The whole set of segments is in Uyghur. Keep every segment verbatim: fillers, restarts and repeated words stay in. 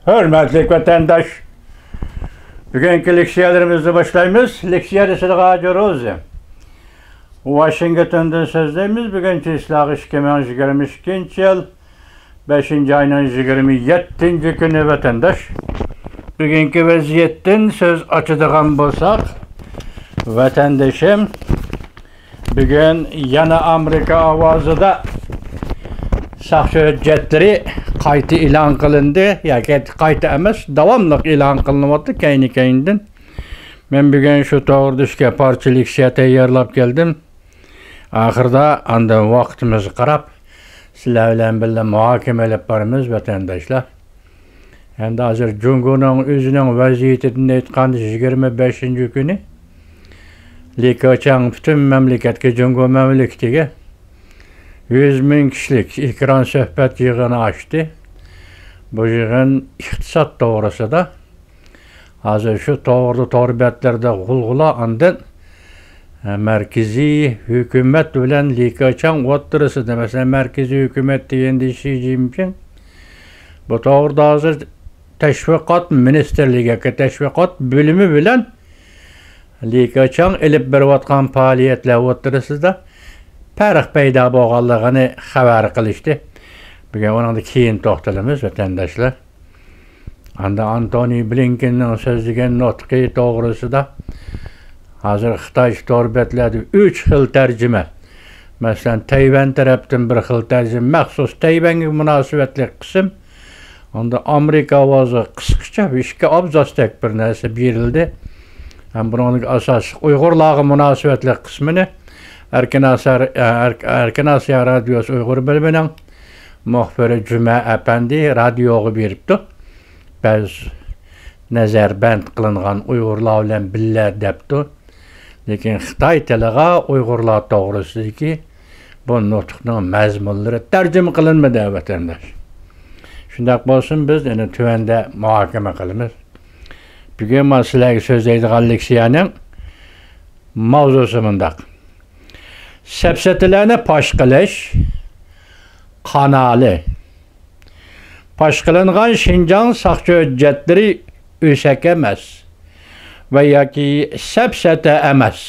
ھۆرمەتلىك ۋەتەنداش، بۈگۈنكى لېكسىيەلىرىمىزنى باشلايمىز. لېكسىيە دېسىدىغا جۇروزى. ۋاشىنگتوندىن سۆزلەيمىز. بۈگۈن چىسلاغ ئىككى مىڭ يىگىرمە ئىككىنچى يىل، بەشىنچى ئاينىڭ يىگىرمە يەتتىنچى كۈنى ۋەتەنداش. بۈگۈنكى ۋەزىيەتتىن سۆز ئاچىدىغان بولساق، ۋەتەندىشىم، بۈگۈن يەنە ئامېرىكا ئاۋازىدا ساقچى ھۆججەتلىرى قايتا ئېلان قىلىندى، ياكى قايتا ئەمەس، داۋاملىق ئېلان قىلىنىۋاتىدۇ كەينى-كەينىدىن. مەن بۈگۈن شۇ توغرىدا ئۈچ پارچە لېكسىيە تەييارلاپ كەلدىم. ئاخىرىدا ئاندىن ۋاقتىمىزغا قاراپ، سىلەر بىلەن بىللە مۇھاكىمە ئېلىپ بارىمىز، ۋەتەنداشلار. ئەمدى ھازىر جۇڭگونىڭ ئۆزىنىڭ ۋەزىيىتىدىن ئېيتقاندا، يىگىرمە بەشىنچى كۈنى لى كېچياڭ پۈتۈن مەملىكەتكە، جۇڭگو مەملىكىتىگە يۈز مىڭ كىشىلىك ئېكران سۆھبەت يىغىنى ئاچتى. بۇ يىغىن ئىقتىساد توغرىسىدا. ھازىر شۇ توغرىدا تور بەتلەردە غۇلغۇلا، ئاندىن، ئە، مەركىزىي ھۆكۈمەت بىلەن لى كېچياڭ ئوتتۇرىسىدا، مەسىلەن، مەركىزىي ھۆكۈمەت دېگەندە شى جىنپىڭ، بۇ توغرىدا ھازىر تەشۋىقات مىنىستىرلىكى ياكى تەشۋىقات بۆلۈمى بىلەن لى كېچياڭ ئېلىپ بېرىۋاتقان پائالىيەتلەر ئوتتۇرىسىدا پەرق پەيدا بولغانلىقىنى خەۋەر قىلىشتى. بۈگۈن ئۇنىڭدا كېيىن توختىلىمىز، ۋەتەنداشلار. ئاندىن ئانتونى بلىنكېننىڭ سۆزلىگەن نۇتقى توغرىسىدا ھازىر خىتايچە تور بەتلەردە ئۈچ خىل تەرجىمە. مەسىلەن، تەيۋەن تەرەپتىن بىر خىل تەرجىمە، مەخسۇس تەيۋەنگە مۇناسىۋەتلىك قىسىم. ئاندىن ئامېرىكا ئاۋازىغا قىسقىچە بىر ئىككى ئابزاستەك بىر نەرسە بېرىلدى. ھەم بۇنىڭدىكى ئاساسلىق ئۇيغۇرلارغا مۇناسىۋەتلىك قىسمىنى ئەركىن ئاسىيا، ئەرك-، ئەركىن ئاسىيا رادىيوسى ئۇيغۇر بۆلۈمىنىڭ مۇخبىرى جۈمە ئەپەندى رادىيوغا بېرىپتۇ. بەزى نەزەربەند قىلىنغان ئۇيغۇرلار بىلەن بىللە دەپتۇ. لېكىن خىتاي تىلىغا ئۇيغۇرلار توغرىسىدىكى بۇ نۇتۇقنىڭ مەزمۇنلىرى تەرجىمە قىلىنمىدى، ۋەتەنداش. شۇنداق بولسۇن، بىز يەنە تۆۋەندە مۇھاكىمە قىلىمىز. بۈگۈن مانا سىلەرگە سۆزلەيدىغان لېكسىيەنىڭ ماۋزۇسى مۇنداق. سەپسەتىلەرنى پاش قىلىش قانالى. پاش قىلىنغان شىنجاڭ ساقچى ھۆججەتلىرى ئۆسەك ئەمەس ۋە ياكى سەپسەتە ئەمەس.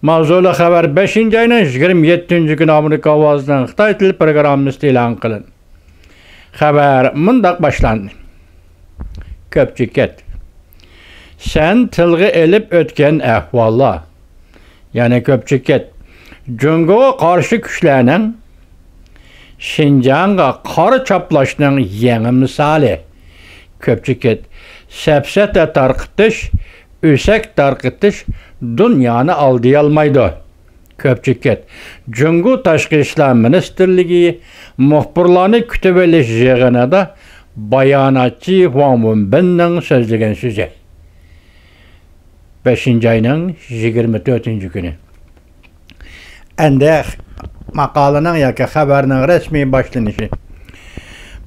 ماۋزۇلۇق خەۋەر بەشىنچى ئاينىڭ يىگىرمە يەتتىنچى كۈنى ئامېرىكا ئاۋازىنىڭ خىتاي تىل پروگراممىسىدا ئېلان قىلىندى. خەۋەر مۇنداق باشلاندى. كۆپچىكەت. سەن تىلغا ئېلىپ ئۆتكەن ئەھۋاللار، يەنى كۆپچىكەت، جۇڭگوغا قارشى كۈچلەرنىڭ شىنجاڭغا قارا چاپلاشنىڭ يېڭى مىسالى. كۆپچىكەت، سەپسەتە تارقىتىش، ئۆسەك تارقىتىش دۇنيانى ئالدىيالمايدۇ. كۆپچىكەت، جۇڭگو تاشقى ئىشلار مىنىستىرلىكى مۇخبىرلارنى كۈتۈۋېلىش يىغىنىدا باياناتچى ۋاڭ ۋېنبىننىڭ سۆزلىگەن سۆزى. بەشىنچى ئاينىڭ يىگىرمە تۆتىنچى كۈنى. ئەندى ماقالىنىڭ ياكى خەۋەرنىڭ رەسمىي باشلىنىشى.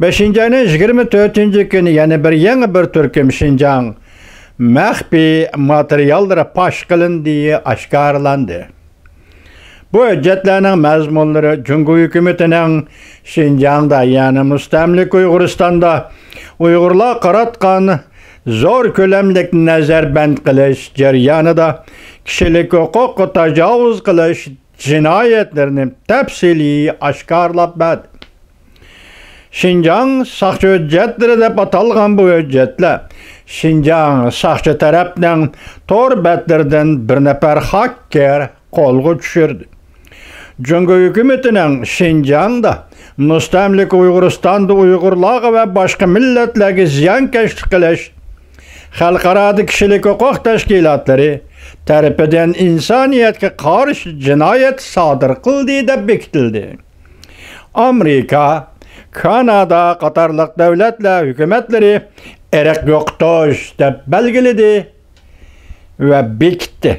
بەشىنچى ئاينىڭ يىگىرمە تۆتىنچى كۈنى يەنە بىر يېڭى بىر تۈركۈم شىنجاڭ مەخپىي ماتېرىياللىرى پاش قىلىندى، ئاشكارىلاندى. بۇ ھۆججەتلەرنىڭ مەزمۇنلىرى جۇڭگو ھۆكۈمىتىنىڭ شىنجاڭدا، يەنى مۇستەملىكە ئۇيغۇرىستاندا ئۇيغۇرلارغا قاراتقان زور كۆلەملىك نەزەربەند قىلىش جەريانىدا كىشىلىك ھوقۇققا تاجاۋۇز قىلىش جىنايەتلىرىنى تەپسىلىي ئاشكارىلاپ بەردى. شىنجاڭ ساقچى ھۆججەتلىرى دەپ ئاتالغان بۇ ھۆججەتلەر شىنجاڭ ساقچى تەرەپنىڭ تور بەتلىرىدىن بىر نەپەر خاككېر قولغا چۈشۈردى. جۇڭگو ھۆكۈمىتىنىڭ شىنجاڭدا، مۇستەملىكە ئۇيغۇرىستاندا ئۇيغۇرلارغا ۋە باشقا مىللەتلەرگە زىيانكەشلىك قىلىش، خەلقئارادا كىشىلىك ھوقۇق تەشكىلاتلىرى تەرىپىدىن ئىنسانىيەتكە قارشى جىنايەت سادىر قىلدى دەپ بېكىتىلدى. ئامېرىكا، كانادا قاتارلىق دۆلەتلەر ھۆكۈمەتلىرى ئىرق يوقىتىش دەپ بەلگىلىدى ۋە بېكىتتى.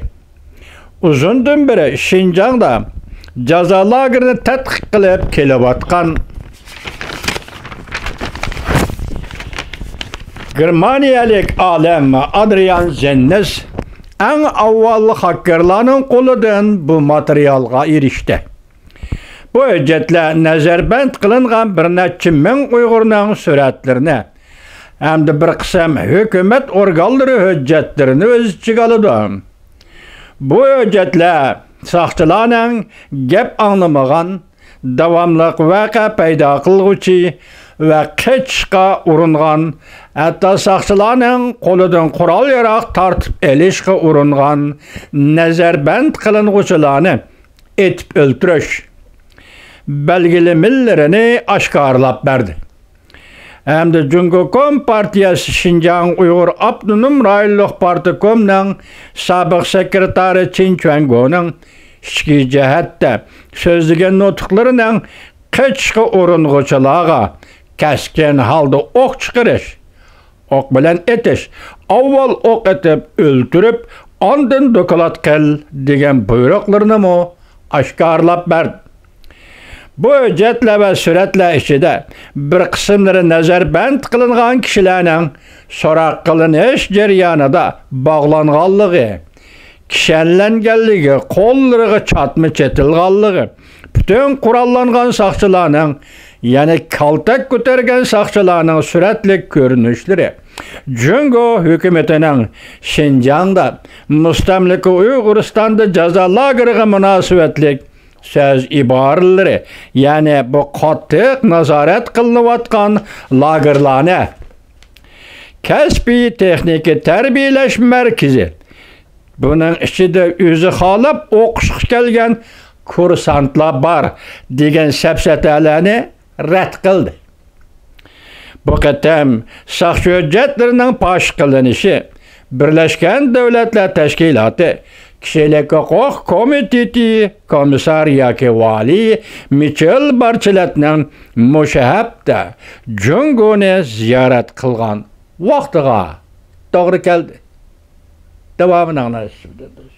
ئۇزۇندىن بېرى شىنجاڭدا جازا لاگېرىنى تەتقىق قىلىپ كېلىۋاتقان گېرمانىيەلىك ئالىم ئادرىيان زېننېس ئەڭ ئاۋۋال خاككېرلارنىڭ قولىدىن بۇ ماتېرىيالغا ئېرىشتى. بۇ ھۆججەتلەر نەزەربەند قىلىنغان بىر نەچچە مىڭ ئۇيغۇرنىڭ سۈرەتلىرىنى، ھەمدە بىر قىسىم ھۆكۈمەت ئورگانلىرى ھۆججەتلىرىنى ئۆز ئىچىگە ئالىدۇ. بۇ ھۆججەتلەر ساقچىلارنىڭ گەپ ئاڭلىمىغان، داۋاملىق ۋەقە پەيدا قىلغۇچى ۋە قېچىشقا ئۇرۇنغان، ھەتتا ساقچىلارنىڭ قولىدىن قورال-ياراغ تارتىپ ئېلىشقا ئۇرۇنغان نەزەربەند قىلىنغۇچىلارنى ئېتىپ ئۆلتۈرۈش بەلگىلىمىلىرىنى ئاشكارىلاپ بەردى. ھەمدە جۇڭگو كومپارتىيەسى شىنجاڭ ئۇيغۇر ئاپتونوم رايونلۇق پارتكومنىڭ سابىق سېكرېتارى چىن چۈەنگونىڭ ئىچكى جەھەتتە سۆزلىگەن نۇتۇقلىرىنىڭ قېچىشقا ئۇرۇنغۇچىلارغا كەسكىن ھالدا ئوق چىقىرىش، ئوق بىلەن ئېتىش، ئاۋۋال ئوق ئېتىپ ئۆلتۈرۈپ، ئاندىن دوكلات قىل دېگەن بۇيرۇقلىرىنىمۇ ئاشكارىلاپ بەردى. بۇ ھۆججەتلەر ۋە سۈرەتلەر ئىچىدە بىر قىسىملىرى نەزەربەند قىلىنغان كىشىلەرنىڭ سوراق قىلىنىش جەريانىدا باغلانغانلىقى، كىشەنلەنگەنلىكى، قوللىرىغا چاتما چېتىلغانلىقى، پۈتۈن قوراللانغان ساقچىلارنىڭ، يەنى كالتەك كۆتەرگەن ساقچىلارنىڭ سۈرەتلىك كۆرۈنۈشلىرى، جۇڭگو ھۆكۈمىتىنىڭ شىنجاڭدا مۇستەملىكە ئۇيغۇرىستاندا جازا لاگېرىغا مۇناسىۋەتلىك سۆز ئىبارىلىرى، يەنى بۇ قاتتىق نازارەت قىلىنىۋاتقان لاگېرلارنى كەسپىي تېخنىكا تەربىيەلەش مەركىزى، بۇنىڭ ئىچىدە ئۆزى خالاپ ئوقۇشقا كەلگەن كۇرسانتلار بار، دېگەن سەپسەتەلەرنى رەت قىلدى. بۇ قېتىم ساقچى ھۆججەتلىرىنىڭ پاش قىلىنىشى بىرلەشكەن دۆلەتلەر تەشكىلاتى كىشىلىك ھوقۇق كومىتېتى كومىسسارى ياكى ۋالىي مىچېل بارچېلەتنىڭ مۇشۇ ھەپتە جۇڭگونى زىيارەت قىلغان ۋاقتىغا توغرا كەلدى. داۋامىنى ئاڭلايسىز.